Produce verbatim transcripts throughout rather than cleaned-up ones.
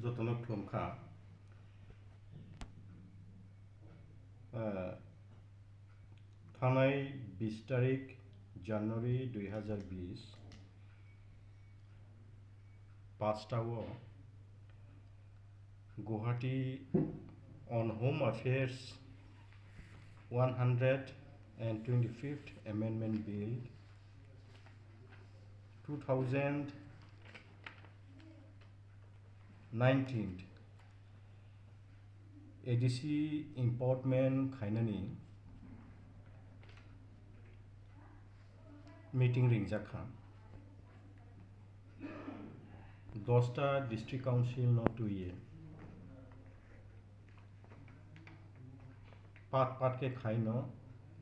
Jotono khulumkha. Eh, thanai bis tarik January dui hazar bis, paanch ta o Guwahati on Home Affairs one hundred and twenty-fifth Amendment Bill two thousand nineteen A D C empowerment khainani meeting ringjak kha. Dosta district council no twiwi part part khe khaino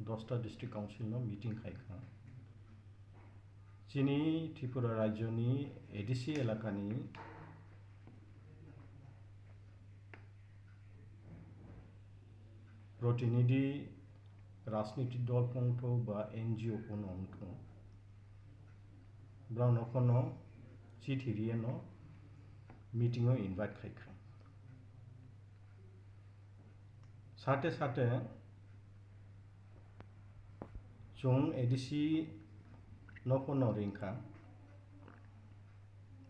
dosta district council no meeting khai kha. Chini Tripura rajyoni A D C elakani protinidhi rajnitik dol phano wngthok ba N G O phano wngthok, borokno phano chithi riyano meeting o invite khai kha. Sate sate chwng A D C no phano ring kha,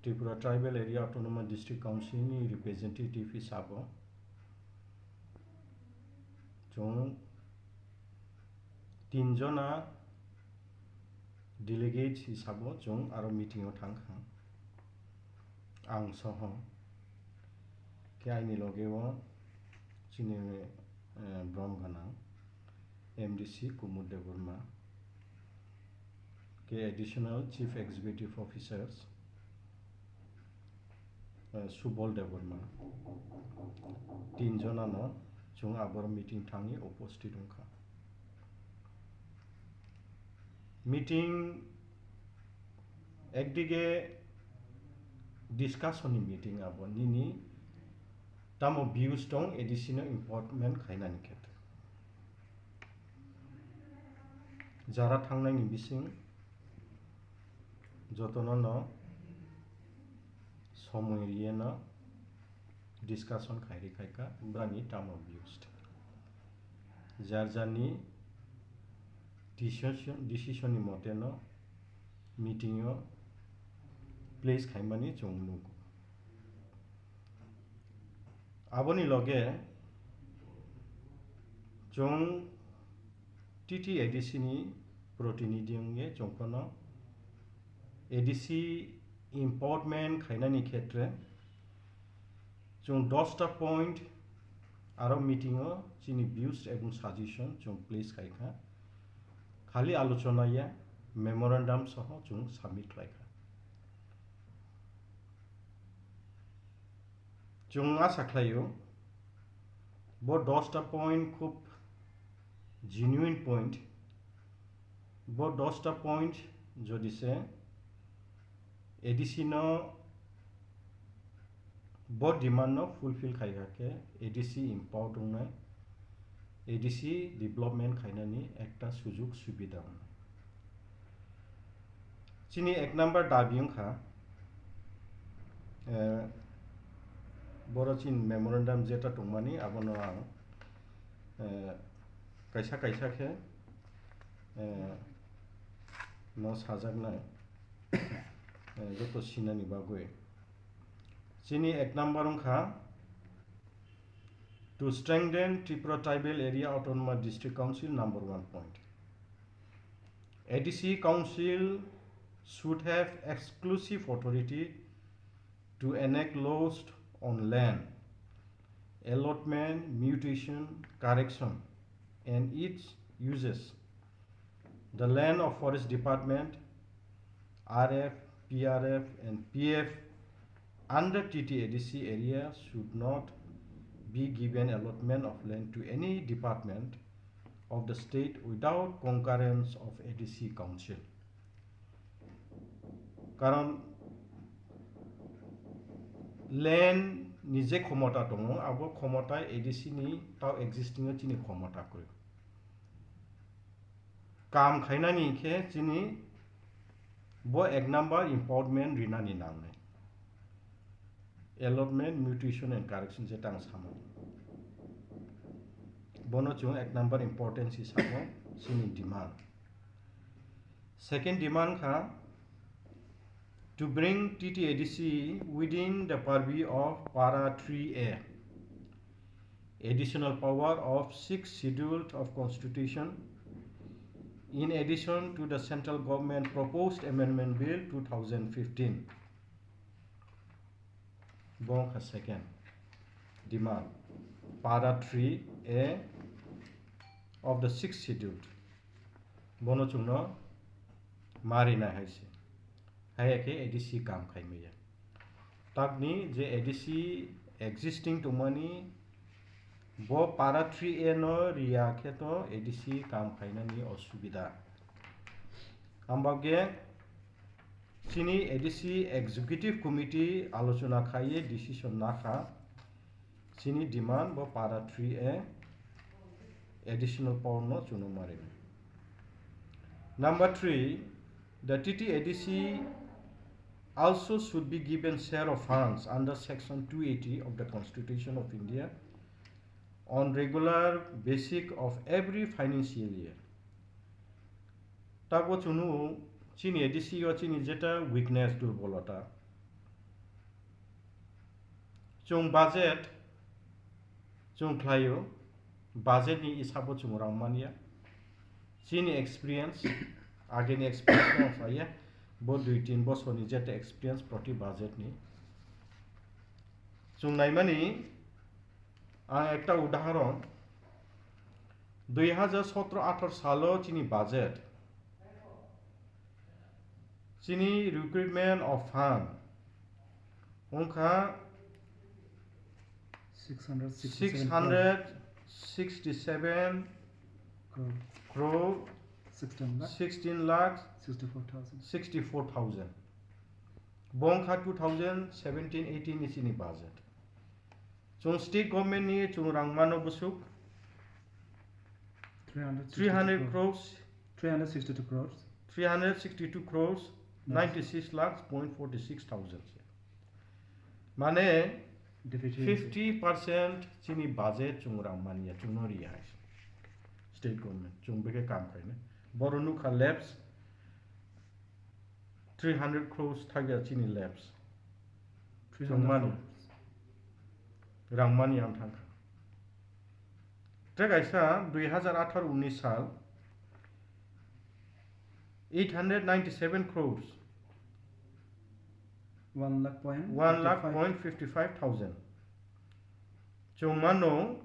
Tripura Tribal Area Autonomous District Council ni representative hisabo chwng tin jona delegates hisabo chwng aro meeting o thang kha. Ang soho khe aini loge o chini, eh, brom gwnang M D C Kumud Debbarma, khe Additional Chief Executive Officers, eh, Subol Debbarma, tin jonano chwng aboro meeting thangwi upasthit wngkha. Meeting ekdige discussion ni meeting abo, nini tamo views tong A D C no empowerment khainani khetre. Jara thangnaini bising jotono no somoi riyeno discussion khairi khaikha, brani tamo views. Jar jarni decision, decision ni mote no meeting o place khaimani chwng nugo. Aboni loge chwng T T A D C ni protinidhi wngwi chwng phano A D C empowerment khainani khetre chwng dosta point aro meeting o chini views ebong suggestion chwng place khaikha. Khali alochona ya, memorandum soho chwng submit khlaikha. Chwng asa khlaio, bo dosta point khub genuine point. Bo dosta point jodi se A D C no bo demand no fulfill khaikha khe A D C empowered wngnai, A D C development khainani ekta sujug subida wngnai. Chini ek number dabi wngkha, eh, boro chini memorandum jeta tongmani abono ang, eh, kaisa kaisa khe, eh, no sajaknai, eh, joto sinani bagwi. Chini ek number wngkha, to strengthen Tripura Tribal Area Autonomous District Council, number one point. A D C Council should have exclusive authority to enact laws on land allotment, mutation, correction, and its uses. The land of Forest Department, R F, P R F, and P F under T T A D C area should not be given allotment of land to any department of the state without concurrence of A D C Council. Karon land ni je khomota tongo, abo khomota A D C ni tao existing o chini khomota kwrwi. Kam khainani khe chini bo ek number empowerment rinani nangnai. allotment, mutation and correction je tang samo. Bono chung ek number importance si samo chini demand. Second demand kha to bring T T A D C within the purview of Para three A, additional power of sixth schedule of constitution, in addition to the central government proposed amendment bill two thousand fifteen. Bo wngkha second demand, Para three A of the sixth schedule. Bono chwngno ma rinai hai se. Haiya khe A D C kam khai maya. Takni je A D C existing tongmani, bo Para three A no riya khe to A D C kam khainani osubida. Ambakhe chini A D C Executive Committee alochona khaiye decision nakha. Chini demand bo Para three A additional power no chwngno ma rinai. Number three, the T T A D C also should be given share of funds under Section two eighty of the Constitution of India on regular basic of every financial year. Tabo chwngno chini A D C o chini jeta weakness, durbolota. Chwng budget chwng khlaio, budget ni isabo chwng rang manya. Chini experience, ageni experience no saya, bo dui tin bosorni jeta experience proti budget ni. Chwng naimani, ang ekta udahoron, dui hajar sotro athar salo chini budget, chini recruitment of fund wngkha six hundred sixty-seven crore. Six hundred sixty-seven crore. Crore. Sixteen lakh. Sixteen lakh. Sixty-four thousand. Sixty-four thousand. Bo wngkha two thousand seventeen eighteen ni chini budget. Chwng state government ni chwng rang mano bwswk three hundred crores. Three hundred sixty-two crores. Three hundred sixty-two crores, ninety-six lakhs point forty-six thousand se. Mane fifty percent chini budget chwng rang manya, chwngno riya hai se. State government, chwng beke kam khaina. Boro nukha lapse, three hundred crores thagya chini lapse. Chwng mani. Rang mani ang thangkha. Tei kaisa dui hajar atharo unis sal, eight hundred ninety-seven crores. One lakh point fifty-five. One lakh point fifty-five thousand. Chwng mano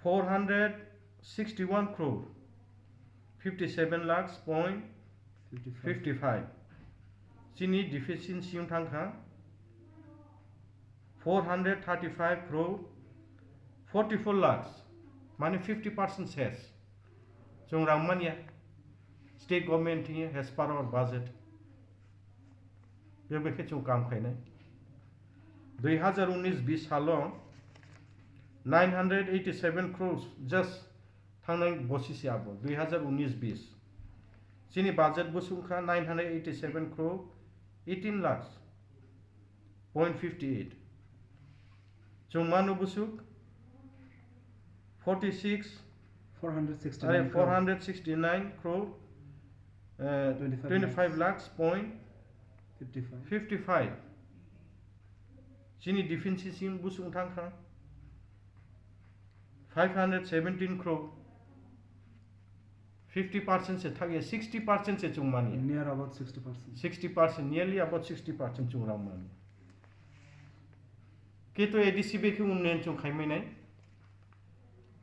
four hundred sixty-one crore, fifty-seven lakhs point fifty-five. Chini deficiency wng thangkha four hundred thirty-five crore, forty-four lakhs, mane fifty percent ses. Chwng rang manya, state government thing as per our budget. Bebekhe chwng kam khainai. Dui hajar unis bis salo nine hundred eighty-seven crores just thangnai bosi se abo, dui hajar unis bis. Chini budget bwswk wngkha nine hundred eighty-seven crore eighteen lakhs point fifty-eight. Chwng mano bwswk forty-six, four hundred sixty-nine are, crore. Four hundred sixty-nine crore, uh, twenty-five lakhs. Twenty-five lakhs point fifty-five. Fifty-five. Chini deficiency bwswk wng thangkha five hundred seventeen crore. Fifty percent se thagya, sixty percent se chwng manya. Near about sixty percent. Sixty percent, nearly about sixty percent chwng rang manya. Keto A D C bai khe unnayan chwng khaimai nai.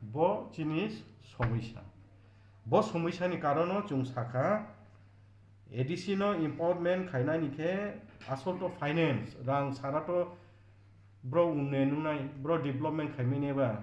Bo chini somisa. Bo somisa ni karono chwng sakha, A D C no empowerment khainani khe asol to finance, rang sara to bro unnayan wngnai, bro development khaimani ba,